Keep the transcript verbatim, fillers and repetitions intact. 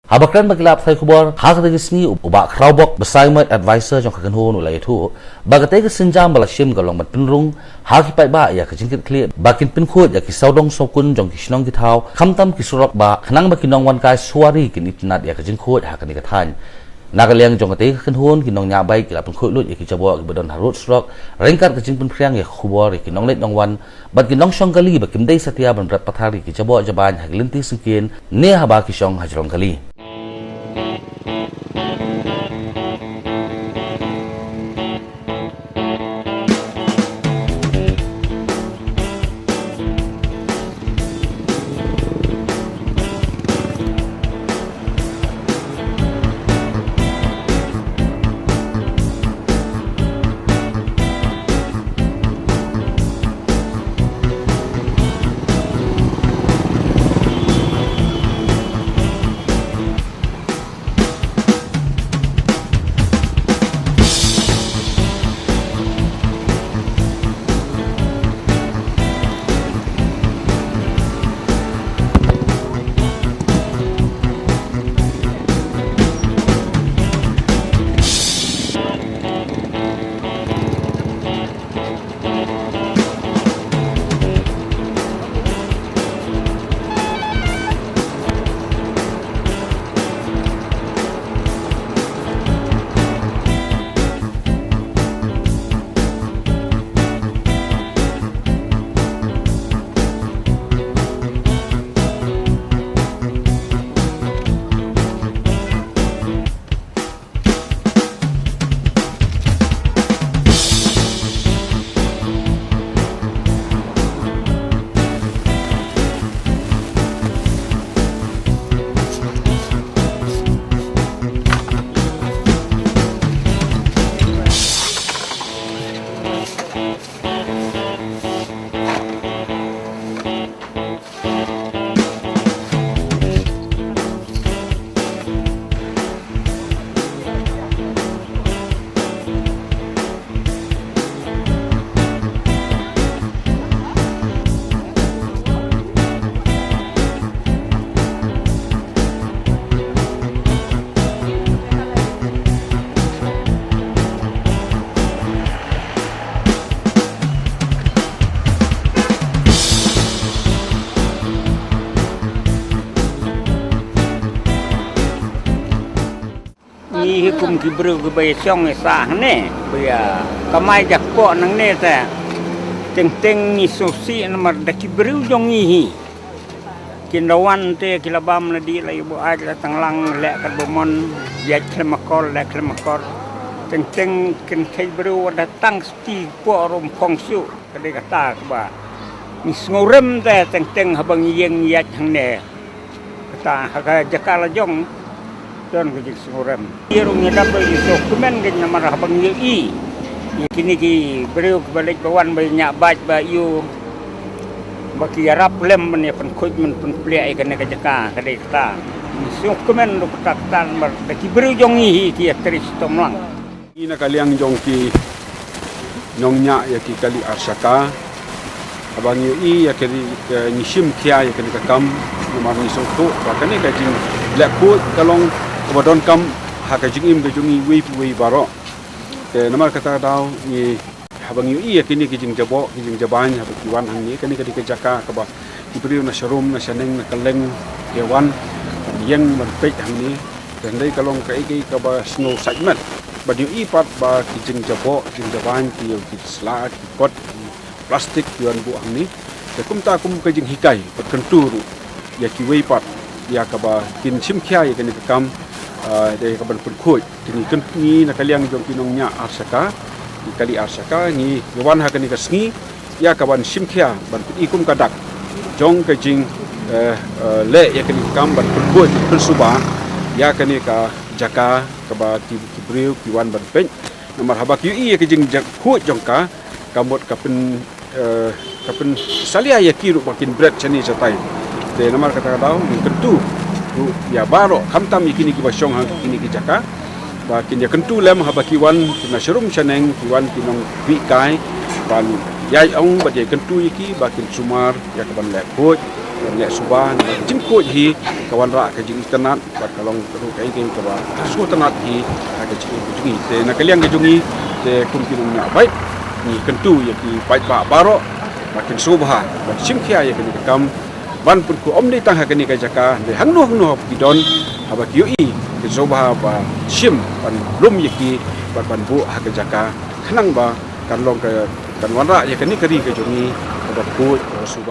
Haba kren bad ki lad pathai khubor ha kata ka sngi, u Bah Khrawbok Basaiawmoit, advisor jong ka kynhun, u la ïathuh ba kata ka sienjam ba la shim ka long ban pynrung ha ki paidbah ïa ka jingkitkhlieh ba kin pynkhuid ïa ki sawdong sawkun jong ki shnong ki thaw, khamtam ki surok bah, khnang ba ki nongwan kai suwari kin itynnad ïa ka jingkhuid ha kane ka thaiñ. Na ka liang jong kata ka kynhun, ki nongñiah bike ki la pynkhuid lut ïa ki jaboh kiba don harud surok, ryngkat ka jingpynphriang ïa ka khubor ïa ki nongleit nongwan bad ki nongshong kali ba kim dei satia ban bret pathar ïa ki jaboh jabain ha ki lynti syngkien ne haba ki shong hajrong kali. Ngi hi kum ki briew kiba ïa shong ïa sah hangne, ba ïa kamai jakpoh nangne te. Teng teng ngi sngewsih namar da ki briew jong ngi hi. Kin da wan te ki la bam la dih la ïa buaid la tang lang leh kat ba mon, ïaid khlem akor leh khlem akor. Teng teng kynthei briew wat da tang sti poh rum phong shuh. Ka dei kata kaba ngi sngewrem te teng teng haba ngi ïeng ïaid hangne. Kata ha ka jaka la jong don ka jingsngewrem. Ïa ruh ngi dap ba ïa sngewkmen ka namar haba ngi ïohi ïa kine ki briew kiba leit ba wan ba ïa ñiah bike ba ïoh ba ki ïarap lem ban ïa pynkhuid ban pynpliah ïa kane ka jaka, ka dei kata. Ngi sngewkmen ruh kata kata namar da ki briew jong ngi hi ki ïatrei shitom lang. Ngi na ka liang jong ki nongñiah ïa ki kali Arshaka, haba ngi ïohi ïa ka ri, eh, ngi shim khia ïa kane ka kam, namar ngi sngewthuh ba kane ka jingleh khuid ka long kaba donkam ha ka jingim ka jong ngi iwei pa iwei baroh. Te namar kata ka daw ngi, haba ngi ïohi ïa kine ki jingjaboh ki jingjabain haba ki wan hangne, kane ka dei ka jaka kaba ki briew na sharum na shaneng na kylleng ki wan ban ïeng ban peit hangne. Te hynrei ka long kaei kaei kaba sngewsih met ban ïohi pat ba ki jingjaboh jingjabain ki, ki sla ki kot ki plastik ki wan buh hangne. Te kumta kum ka jinghikai bad kyntu ruh ïa kiwei pat ïa kaba kin shim khia ïa kane ka kam, ah, da ïa kaban pynkhuid. Te ngi kyntu ngi na ka liang jong ki nongñiah Arshaka, ki kali Arshaka, ngi wan ha kane ka sngi ïa kaban shim khia ban pyni kum ka dak jong ka jing, eh, eh, leh ïa kane ka kam ban pynkhuid, pynsuba ïa kane ka jaka kaba ki, ki briew ki wan ban peit. Namar haba ki ïohi ïa ka jingjak khuid jong ka, ka mut ka pyn, eh, ka pynsalia ïa ki ruh ba kin bret shane shatai. Te namar kata ka daw ngi kyntu ruh ïa baroh, khamtam ïa kine kiba shong ha kine ki jaka, ba kin ïa kyntu lem haba ki wan, ki na sharum shaneng, ki wan ki nongkhuid kai, ban ïa ong bad ïa kyntu ïa ki ba kin sumar ïa kaban leh khuid. Leh suba namar ka jingkhuid hi ka wanrah ka jingitynnad bad ka long ruh kaei kaei kaba sngewtynnad hi ha ka jingim ka jong ngi. Te na ka liang ka jong ngi te kum ki nongñiah bike ngi kyntu ïa ki paidbah baroh ba kin sngewbha ban shim khia ïa kane ka kam ban pynkhuid ym dei tang ha kane ka jaka, hynrei hangno hangno haba ki don, haba ki ïohi kin sngewbha ba shim ban lum ïa ki bad ban buh ha ka jaka khnang ba kan long ka, kan wanrah ïa kane ka ri ka jong ngi kaba khuid kaba suba.